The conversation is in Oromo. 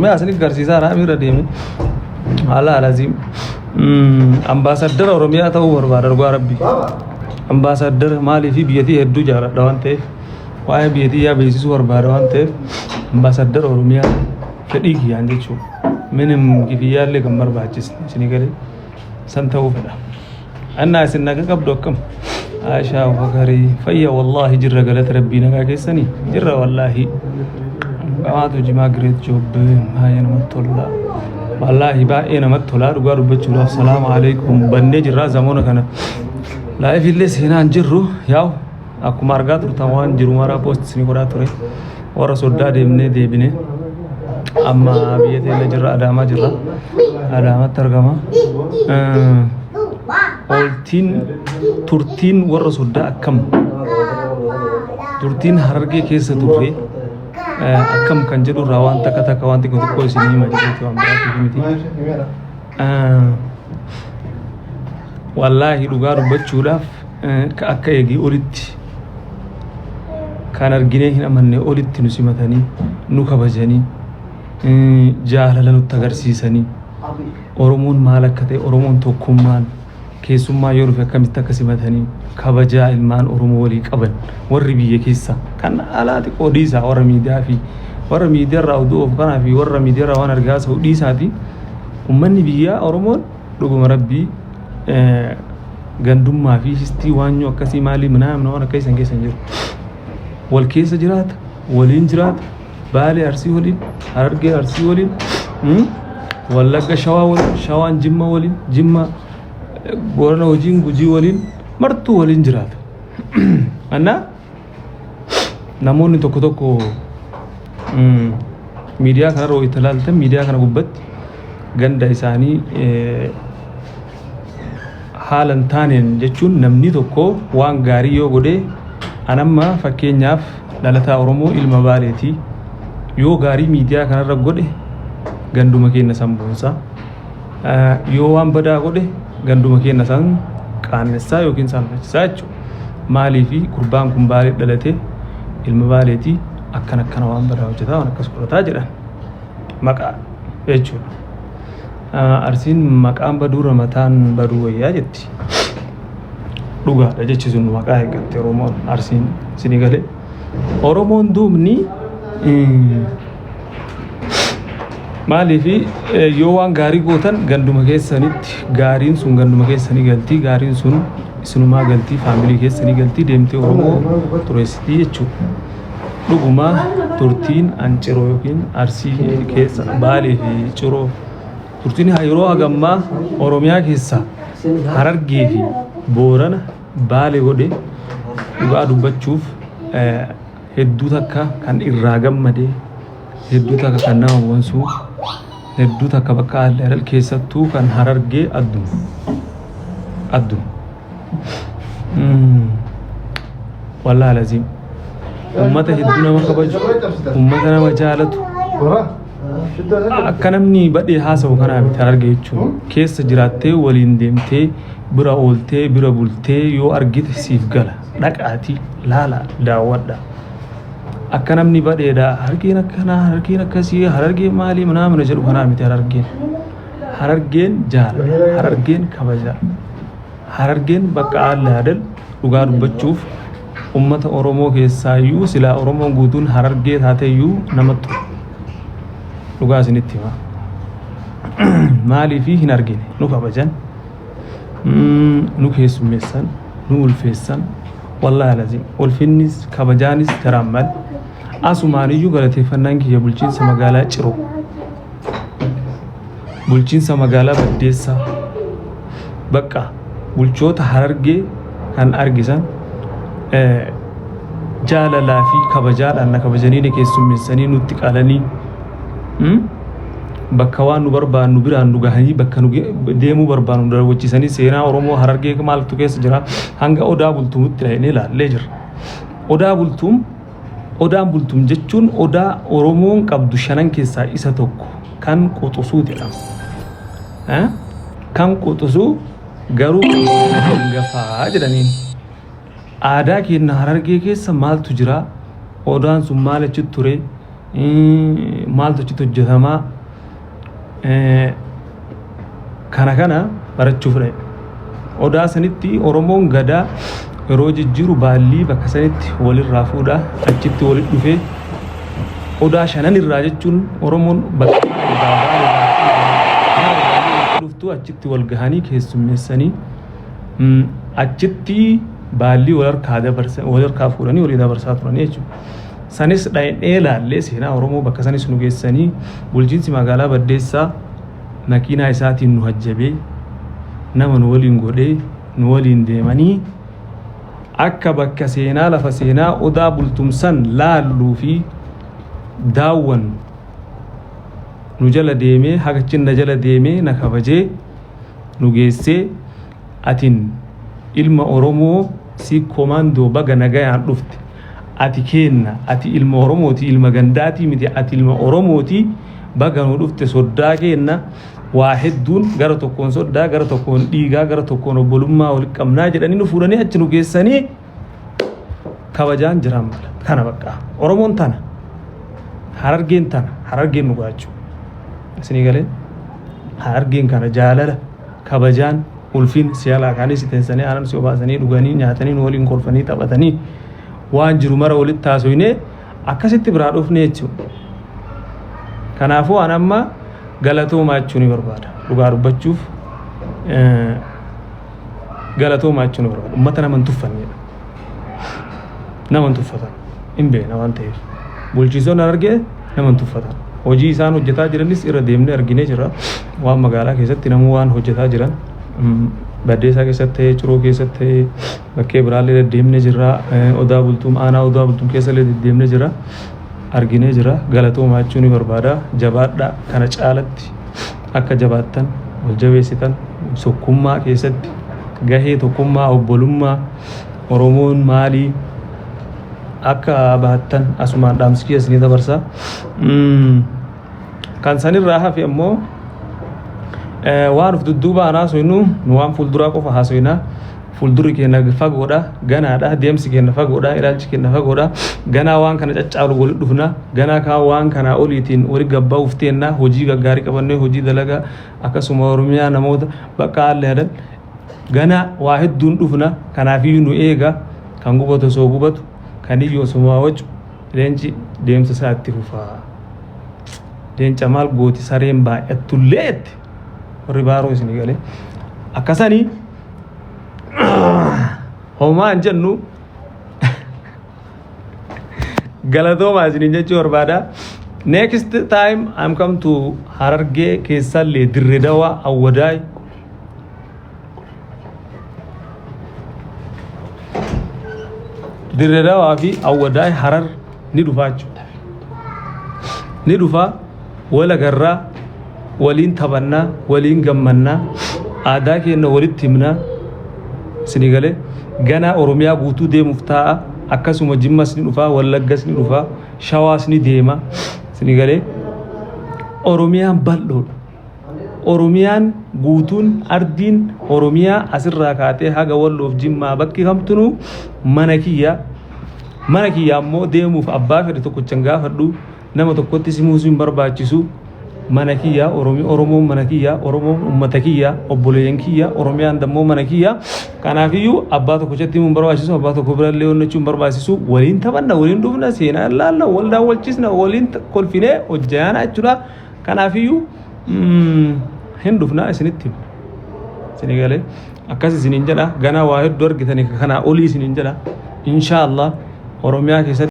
Mee asini garsiisaa raamii irra deeme. Haala alaziim. Ambaasaddara Oromiyaa ta'uu barbaada dhugaa rabbi. Ambaasaddara maalii fi biyyatii hedduu jaaladha waan ta'eef waa'ee biyyatii yaa beeksisuu barbaada waan ta'eef ambaasaddara Oromiyaa fedhii kiyyaan jechuudha. Minim kifiyyaallee kan barbaachisne isinii galee san ta'uu fedha. Annaa isin naga qabdu akkam? Aishaa Abubakarii fayya wallaahi jirra galata rabbii nagaa keessanii jirra wallaahi. Qamaatu jimaa great job baay'ee namatti tola. Wallaahi baay'ee namatti tola dhugaa dubbachuudhaaf salaamu alaikum bannee jirra zamoona kana. Laayif illee seenaan jirru yaa'u akkuma argaa turtan waan jiru maraa poost isinii godhaa ture. Warra soddaa deemnee deebine amma biyya teenya jirra Adaamaa jirra. Adaamatti argama. Ooltiin turtiin warra soddaa akkam? Turtiin Harargee keessa turre akkam kan jedhu irraa waan takka takka waan xiqqoo xiqqoo isin hima jedheeti waan biraatiif miti. Wallaahi dhugaa dubbachuudhaaf akka eegii olitti kan arginee hin amanne olitti nu simatanii nu kabajanii jaalala nutti agarsiisanii Oromoon maal akka ta'e Oromoon tokkummaan keessummaa yoo dhufe akkamitti akka simatanii kabajaa ilmaan Oromoo walii qaban warri biyya keessa kan alaa xiqqoo dhiisaa warra miidiyaa fi warra miidiyaa irraa oduu of kanaa fi warra miidiyaa irraa waan argaa ta'u dhiisaati ummanni biyyaa Oromoon dhuguma rabbii gandummaa fi histii waanyoo akkasii maalii minaa waan akka isan keessa hin jiru. Wal keessa jiraata, waliin jiraata, Baalee Arsii waliin, Harargee Arsii waliin, Wallagga Shawaa waliin, Shawaan Jimma waliin, Jimma Boorana wajjin Gujii waliin martuu waliin jiraata. Annaa namoonni tokko tokko miidiyaa kanarra wayita ilaaltan miidiyaa kana gubbatti ganda isaanii haala hin taaneen jechuun namni tokko waan gaarii yoo godhe an amma fakkeenyaaf dhalataa Oromoo ilma Baaleeti yoo gaarii miidiyaa kanarra godhe ganduma keenya san boonsa yoo waan badaa godhe ganduma keenya san qaannessaa yookiin saalfachisaa jechuudha. Maaliifi gurbaan kun Baalee dhalate ilma Baaleeti akkana akkana waan badaa hojjetaa waan akkas godhataa jedhan maqaa jechuudha. Arsiin maqaan baduurra mataan baduu wayyaa jetti. Dhugaadha jechi sun maqaa eeggatte Oromoon Arsiin isinii galee. Oromoon duubni maaliif yoo waan gaarii gootan ganduma keessanitti gaariin sun ganduma keessanii galtii gaariin sun isinumaa galtii faamilii keessanii galtii deemtee Oromoo xureessitii jechuudha. Dhuguma turtiin an Ciroo yookiin Arsii keessa Baalee fi Ciroo turtiin yeroo hagammaa Oromiyaa keessa Harargee fi Boorana Baalee godhe dhugaa dubbachuuf hedduu takka kan irraa gammade hedduu takka kan nama boonsuu hedduu takka bakka haalli keessattuu kan Harargee adduma adduma. Wallaahi laziim ummata hedduu nama kabaju ummata nama jaalatu akka namni badhee haasa'u kanaa miti Harargee jechuun keessa jiraattee waliin deemtee bira ooltee bira bultee yoo argite siif gala dhaqaatii laala daawwadha. Akka namni badheedha Harargeen akkanaa Harargeen akkasii Harargeen maalii manaamina jedhu kanaa miti Harargeen. Harargeen jaalala Harargeen kabaja. Harargeen bakka aalli adal dhugaa dubbachuuf ummata Oromoo keessaayyuu silaa Oromoon guutuun Harargee taateeyyuu namatti tola. Dhugaa isinitti hima. Maaliif hin argine nu kabajan, nu keessummeessan, nu ulfeessan. Wallaahi lazim ulfinnis kabajaanis jaraan mal. Asumaaniyyuu galateeffannaan kiyya bulchiinsa magaalaa Ciroo. Bulchiinsa magaalaa Baddeessaa bakka bulchoota Harargee kan argisan jaalalaa fi kabajaadhaan na kabajanii na keessummeessanii nutti qalanii bakka waan nu barbaannu biraan nu gahanii bakka nu deemuu barbaannu nu daawwachiisanii seenaa Oromoo Harargee maaltu keessa jira hanga Odaa Bultumitti dhaqnee ilaallee jirra. Odaa Bultum Odaan Bultum jechuun odaa Oromoon qabdu shanan keessaa isa tokko kan quxusuu jedhama. Kan quxusuu garuu hangafaa jedhaniin. Aadaa keenya Harargee keessa maaltu jira? Odaan sun maal achi ture? Maaltu achitti hojjetamaa? Kana kana barachuuf dhaqe. Odaa sanitti Oromoon gadaa yeroo jijjiiru baallii bakka sanitti walirraa fuudha achitti walitti dhufee odaa shanan irraa jechuun Oromoon bakka irraa irraa dhuftu achitti wal gahanii keessummeessanii achitti baallii wal harkaa dabarsa wal harkaa fuudhanii walii dabarsaa turanii jechuudha. Sanis dhaqnee laallee seenaa Oromoo bakka sanis nu geessanii bulchiinsi magaalaa Baddeessaa makiinaa isaatiin nu hajjabee nama nu waliin godhee nu waliin deemanii akka bakka seenaa lafa seenaa odaa bultumsan laalluu fi daawwannu nu jala deemee hagachin na jala deemee na kabajee nu geessee atin ilma Oromoo si komaandoo baga nagayaan dhufte ati keenna ati ilma Oromooti ilma gandaatii miti ati ilma Oromooti baga nu dhufte soddaa keenna waa hedduun gara tokkoon soddaa gara tokkoon dhiigaa gara tokkoon obbolummaa wal qabnaa jedhanii nu fuudhanii achi nu geessanii kabajaan jiraan mala kana bakka Oromoon tana Harargeen tana Harargeen nu gaachuu isinii galee Harargeen kana jaalala kabajaan ulfin si'alaa kaanii si teessanii aanan si obaasanii dhuganii nyaatanii nu waliin kolfanii taphatanii waan jiru mara walitti haasoynee akkasitti biraa dhufne jechuudha. Kanaafuu an amma galatoomaa jechuu ni barbaada. Dhugaa dubbachuuf galatoomaa jechuu ni barbaada. Uummata nama hin tuffannedha. Nama hin tuffatan. Hin beekna waan ta'eef. Bulchiisonni argee nama hin tuffatan. Hojii isaan hojjetaa jiranis irra deemnee arginee jira. Waan magaalaa keessatti namuu waan hojjetaa jiran Baddeessaa keessatti ta'ee Ciroo keessatti ta'ee bakkee biraallee deddeemnee jirra. Odaa Bultuum aanaa Odaa Bultuum keessallee deddeemnee jira. Arginee jira. Galatoomaa jechuu ni barbaada. Jabaadhaa kana caalatti akka jabaattan wal jabeessitan tokkummaa keessatti gahee tokkummaa obbolummaa Oromoon maalii akka bahattan asumaan dhaamsi kiyya isinii dabarsa. Kan sanirraa hafe ammoo waan of dudduuba haasofnu nu waan fuulduraa qofa haasofna. Fuuldurri keenya fagoodha, ganaadha, deemsi keenya fagoodha, ilaalchi keenya fagoodha. Ganaa waan kana caccaalu walitti dhufna. Ganaa kaan waan kanaa oliitiin wali gabbaa'uuf teenna. Hojii gaggaarii qabannee hojii dalagaa akkasuma Oromiyaa namoota bakka haalli hadan ganaa waa hedduun dhufna. Kanaafiyyuu nu eega. Kan gubatu osoo gubatu, kan iyyu osoo wacu, leenci deemsa isaa itti fufa. Leenca maal gooti sareen baay'attullee jette warri baaroo isinii galee. Akkasanii homaa hin jennu galatoomaa isiniin jechuu barbaada. Next time I'm come to Harargee keessallee Dirre Dawaa Awwadaay. Dirre Dawaa fi Awwadaay Harar ni dhufaa jechuudha. Ni dhufaa wal agarraa waliin taphannaa waliin gammannaa aadaa keenya walitti himnaa isinii galee ganaa Oromiyaa guutuu deemuuf taa'a akkasuma Jimmas ni dhufaa Wallaggas ni dhufaa Shawaas ni deema isinii galee Oromiyaan bal'oodha. Oromiyaan guutuun ardiin Oromiyaa asirraa kaatee haga Walloof Jimmaa bakki kamtunuu mana kiyya. Mana kiyya ammoo deemuuf abbaa fedhe tokkochan gaafadhu nama tokkotti simuus hin barbaachisu. Mana kiyya Oromoon mana kiyya Oromoon ummata kiyya obboleeyyan kiyya Oromiyaan dammoo mana kiyya. Kanaafiyyuu abbaa tokkochatti himuu hin barbaachisu abbaa tokko birallee onnachuu hin barbaachisu waliin taphanna waliin dhufna seenaa laalla wal daawwachiisna waliin kolfinee hojjaana jechuudha. Kanaafiyyuu hin dhufna isinitti hima. Isinii galee akkas isiniin jedha ganaa waa hedduu argitanii kanaa olii isiniin jedha. Inshaallah Oromiyaa keessatti.